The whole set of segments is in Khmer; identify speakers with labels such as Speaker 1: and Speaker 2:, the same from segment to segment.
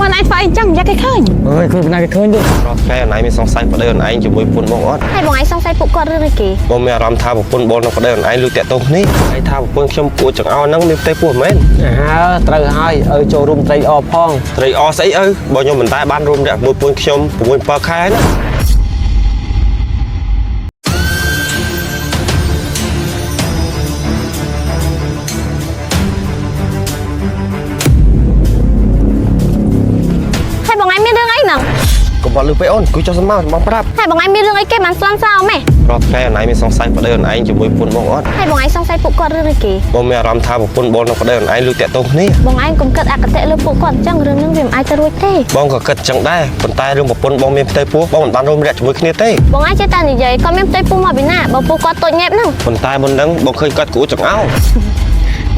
Speaker 1: មកឯងធ្វើអីចឹងយ៉ាគេឃើញ
Speaker 2: អើយឃើញណាគេឃើញទេ
Speaker 3: រាល់ថ្ងៃអនឯងមានសង្ស័យប្តីអនឯងជាមួយប្រពន្ធបងអត់
Speaker 4: ហើយបងឯងសង្ស័យពួកគាត់រឿងអីគេ
Speaker 3: បងមានអារម្មណ៍ថាប្រពន្ធបងនិងប្តីអនឯងលួចតាក់ទងគ្នាហើយថាប្រពន្ធខ្ញុំគួរចង្អោរហ្នឹងមានផ្ទៃពោះមែន
Speaker 5: អើត្រូវហើយឲ្យចូលរួមត្រេកអរផង
Speaker 3: ត្រីអស្អីឪបើខ្ញុំមិនដែលបានរួមរយៈមួយប្រពន្ធខ្ញុំ6 7ខែណា
Speaker 4: ហើយបងឯងមានរឿងអីហ្នឹង
Speaker 3: កុំបាត់លឺពេកអូនគួយចុះសិនមកបងប្រាប់
Speaker 4: ហើយបងឯងមានរឿងអីគេបានស្លន់សោម៉េះ
Speaker 3: រាល់ថ្ងៃអនឯងមានសង្ស័យប្តីអនឯងជាមួយប្រពន្ធបងអត់
Speaker 4: ហើយបងឯងសង្ស័យពួកគាត់រឿងអីគេ
Speaker 3: បងមានអារម្មណ៍ថាប្រពន្ធបងនិងប្តីអនឯងលួចតាក់ទងគ្នា
Speaker 4: បងឯងកុំគិតអគតិលើពួកគាត់អញ្ចឹងរឿងហ្នឹងវាមិនអាចទៅរួចទេ
Speaker 3: បងក៏គិតចឹងដែរប៉ុន្តែរឿងប្រពន្ធបងមានផ្ទៃពោះបងមិនបានរួមរយៈជាមួយគ្នាទេ
Speaker 4: បងឯងចេះតែនិយាយគាត់មានផ្ទៃពោះមកពីណាបើពួកគាត់តូចញ៉េបហ្នឹង
Speaker 3: ប៉ុន្តែមុនហ្នឹងបងឃើញគាត់គួរចង្អោរ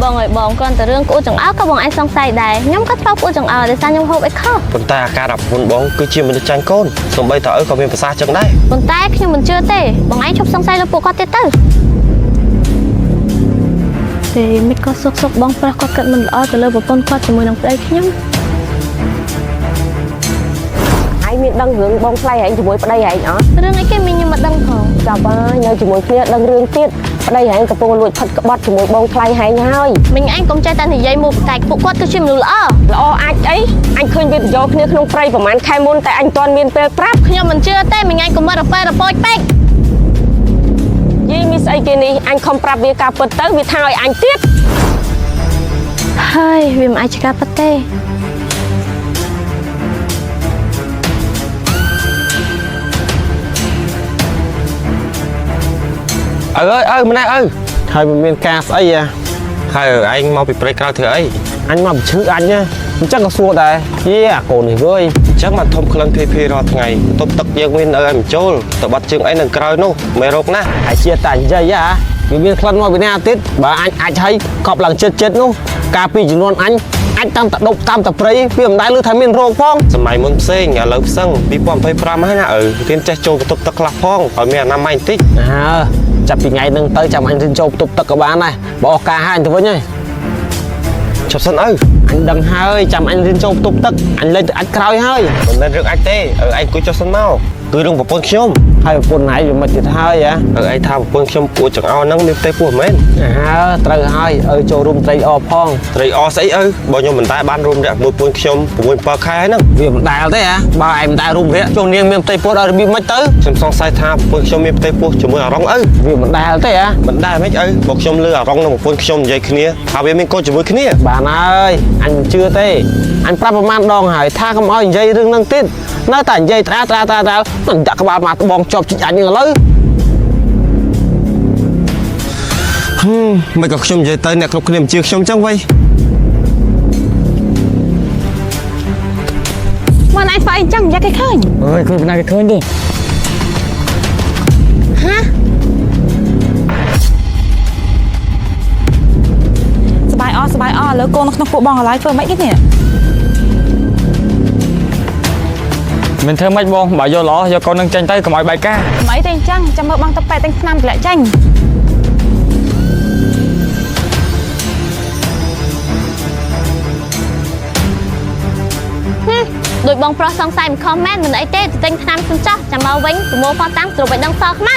Speaker 4: បងអើយបងគ្រាន់តែរឿងក្អួតចង្អោរក៏បងឯងសង្ស័យដែរខ្ញុំក៏ធ្លាប់ក្អួតចង្អោរដោយសារខ្ញុំហូបអីខុស
Speaker 3: ប៉ុន្តែអាការៈប្រពន្ធបងគឺជាមនុស្សចាញ់កូនសូម្បីតែឪក៏មានប្រសាសន៍ចឹងដែរ
Speaker 4: ប៉ុន្តែខ្ញុំមិនជឿទេបងឯងឈប់សង្ស័យលើពួកគាត់ទៀតទៅទេមិនក៏សុកសុកបងប្រុសគាត់គិតមិនល្អទៅលើប្រពន្ធគាត់ជាមួយនឹងប្តីខ្ញុំ
Speaker 6: ឯងមានដឹងរឿងបងថ្លៃឯងជាមួយប្តីឯងអត់
Speaker 4: រឿងអីគេមីងខ្ញុំមិនដឹងផង
Speaker 6: ចាប់ហើយនៅជាមួយគ្នាដឹងរឿងទៀតប្តីឯងកំពុងលួចផិតក្បត់ជាមួយបងថ្លៃឯងហើយ
Speaker 4: មីងឯងកុំចេះតែនិយាយមកកាច់ពួកគាត់គឺជាមនុស្សល្អ
Speaker 6: ល្អអាចអីអញឃើញវាបញ្យោគ្នាក្នុងព្រៃប្រហែលខែមុនតែអញមិនទាន់មានពេលប្រាប់
Speaker 4: ខ្ញុំមិនជឿទេមីងឯងកុំមករប៉េរប៉ូចពេក
Speaker 6: យីមានស្អីគេនេះអញខំប្រាប់វាការពិតទៅវាថាឲ្យអញទៀត
Speaker 4: ហើយវាមិនអាចឆ្កាពិតទេ
Speaker 3: ឪអើយឪម្នាក់ឪ
Speaker 5: ហើយមិនមានការស្អីហ៎
Speaker 3: ហើយឯងមកពីព្រៃក្រៅធ្វើអី
Speaker 5: អញមកបញ្ឈឺអញណាអញ្ចឹងក៏សួរដែរយេអាកូននេះវើយ
Speaker 3: អញ្ចឹងមកធំក្លិនភេភេរាល់ថ្ងៃបន្ទប់ទឹកយើងមានឪឲ្យមិនចូលទៅបាត់ជើងអីនៅក្រៅនោះមេរោគណាស់
Speaker 5: ហើយជាតែនិយាយហ៎វាមានក្លិនមកពីណាទៀតបើអញអាចហើយកប់ឡើងចិត្តចិត្តនោះកាលពីជំនាន់អញអាចតាមតដប់តាមតព្រៃវាមិនដែលឮថាមានរោគផង
Speaker 3: សម័យមុនផ្សេងឥឡូវផ្សឹង2025ហើយណាឪរៀនចេះចូលបន្ទប់ទឹកខ្លះផងឲ្យមានអនាម័យបន្តិច
Speaker 5: អើចាប់ពីថ្ងៃហ្នឹងទៅចាំអញរៀនចូលបន្ទប់ទឹកក៏បានដែរបើអស់ការហើយអញទៅវិញហើយ
Speaker 3: ឈប់សិនឪ
Speaker 5: អញដឹងហើយចាំអញរៀនចូលបន្ទប់ទឹកអញលេងទៅអាចក្រោយហើយ
Speaker 3: មិនមែនរឿងអាចទេឪឯងគួយចុះសិនមកគឺរឿងប្រពន្ធខ្ញុំ
Speaker 5: ហើយប្រពន្ធឯងវាមិនទៀតហើយហ៎
Speaker 3: ឪឯងថាប្រពន្ធខ្ញុំគួរចង្អោរហ្នឹងមានផ្ទៃពោះមែន
Speaker 5: អើត្រូវហើយឲ្យចូលរួមត្រេកអរផង
Speaker 3: ត្រីអស្អីឪបើខ្ញុំមិនដែលបានរួមរយៈមួយប្រពន្ធខ្ញុំ6 7ខែហ្នឹង
Speaker 5: វាមិនដែលទេហ៎បើឯងមិនដែលរួមរយៈចុះនាងមានផ្ទៃពោះដល់របៀបមិនទៅ
Speaker 3: ខ្ញុំសង្ស័យថាប្រពន្ធខ្ញុំមានផ្ទៃពោះជាមួយអារ៉ុងឪ
Speaker 5: វាមិនដែលទេហ៎
Speaker 3: មិនដែលមិនឪបើខ្ញុំលឺអារ៉ុងនិងប្រពន្ធខ្ញុំនិយាយគ្នាថាវាមានកូនជាមួយគ្នា
Speaker 5: បានហើយអញមិនជឿទេអញប្រាប់ប្រហែលដងហើយថាកុំឲ្យនិយាយរឿងហ្នឹងទៀតនៅតែនិយាយត្រាត្រាត្រាត្រាមិនដាក់ក្បាលមកត្បងជាប់ជីកអញហ្នឹងឥឡូវ
Speaker 3: ហឹមមិនក៏ខ្ញុំនិយាយទៅអ្នកគ្រប់គ្នាមិនជឿខ្ញុំចឹងវ៉ៃ
Speaker 1: មកឯងធ្វើអីចឹងយ៉ាគេឃើញ
Speaker 2: អើយឃើញណាគេឃើញទេ
Speaker 4: ហា
Speaker 1: សបាយអស់សបាយអស់ឥឡូវកូននៅក្នុងពួកបងកន្លែងធ្វើម៉េចគេនេះ
Speaker 2: មិនធ្វើម៉េចបងបើយកល្អយកកូននឹងចេញទៅកុំឲ្យបែកការ
Speaker 1: មិនអីទេអញ្ចឹងចាំមើលបងទៅប៉ែទិញថ្នាំតម្លាក់ចេញ
Speaker 4: ហឹមដូចបងប្រុសសង្ស័យមិនខុសមែនមិនអីទេទៅទិញថ្នាំសិនចោះចាំមកវិញប្រមូលផុសតាំងស្រួលឲ្យដឹងសខ្មៅ